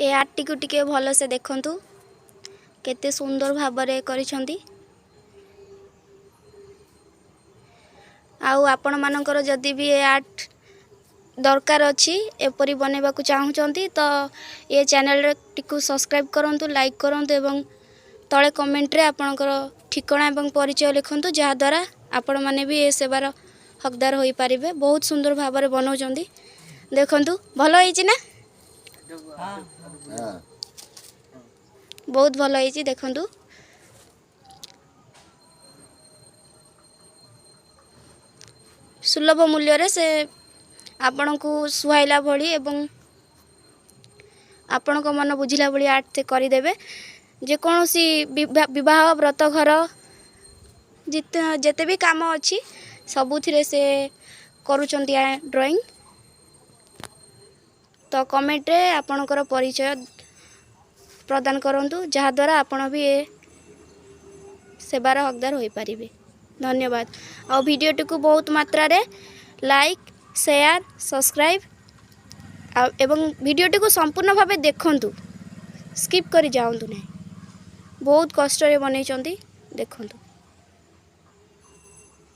ଏ ଆର୍ଟଟିକୁ ଟିକେ ଭଲସେ ଦେଖନ୍ତୁ, କେତେ ସୁନ୍ଦର ଭାବରେ କରିଛନ୍ତି। ଆଉ ଆପଣମାନଙ୍କର ଯଦି ବି ଏ ଆର୍ଟ ଦରକାର ଅଛି, ଏପରି ବନେଇବାକୁ ଚାହୁଁଛନ୍ତି, ତ ଏ ଚ୍ୟାନେଲଟିକୁ ସବସ୍କ୍ରାଇବ୍ କରନ୍ତୁ, ଲାଇକ୍ କରନ୍ତୁ ଏବଂ ତଳେ କମେଣ୍ଟରେ ଆପଣଙ୍କର ଠିକଣା ଏବଂ ପରିଚୟ ଲେଖନ୍ତୁ, ଯାହାଦ୍ୱାରା ଆପଣମାନେ ବି ଏ ସେବାର ହକଦାର ହୋଇପାରିବେ। ବହୁତ ସୁନ୍ଦର ଭାବରେ ବନାଉଛନ୍ତି, ଦେଖନ୍ତୁ। ଭଲ ହେଇଛି ନା? ହଁ। ବହୁତ ଭଲ ହେଇଛି, ଦେଖନ୍ତୁ। ସୁଲଭ ମୂଲ୍ୟରେ ସେ ଆପଣଙ୍କୁ ସୁହାଇଲା ଭଳି ଏବଂ ଆପଣଙ୍କ ମନ ବୁଝିଲା ଭଳି ଆର୍ଟ ସେ କରିଦେବେ। ଯେକୌଣସି ବିବାହ, ବ୍ରତ ଘର, ଯେତେ ଯେତେ ବି କାମ ଅଛି, ସବୁଥିରେ ସେ କରୁଛନ୍ତି ଡ୍ରଇଂ। ତ କମେଣ୍ଟରେ ଆପଣଙ୍କର ପରିଚୟ ପ୍ରଦାନ କରନ୍ତୁ, ଯାହାଦ୍ୱାରା ଆପଣ ବି ଏ ସେବାର ହକଦାର ହୋଇପାରିବେ। ଧନ୍ୟବାଦ। ଆଉ ଭିଡ଼ିଓଟିକୁ ବହୁତ ମାତ୍ରାରେ ଲାଇକ୍, ସେୟାର, ସବସ୍କ୍ରାଇବ୍ ଆଉ ଏବଂ ଭିଡ଼ିଓଟିକୁ ସମ୍ପୂର୍ଣ୍ଣ ଭାବେ ଦେଖନ୍ତୁ, ସ୍କିପ୍ କରି ଯାଆନ୍ତୁ ନାହିଁ। ବହୁତ କଷ୍ଟରେ ବନେଇଛନ୍ତି, ଦେଖନ୍ତୁ।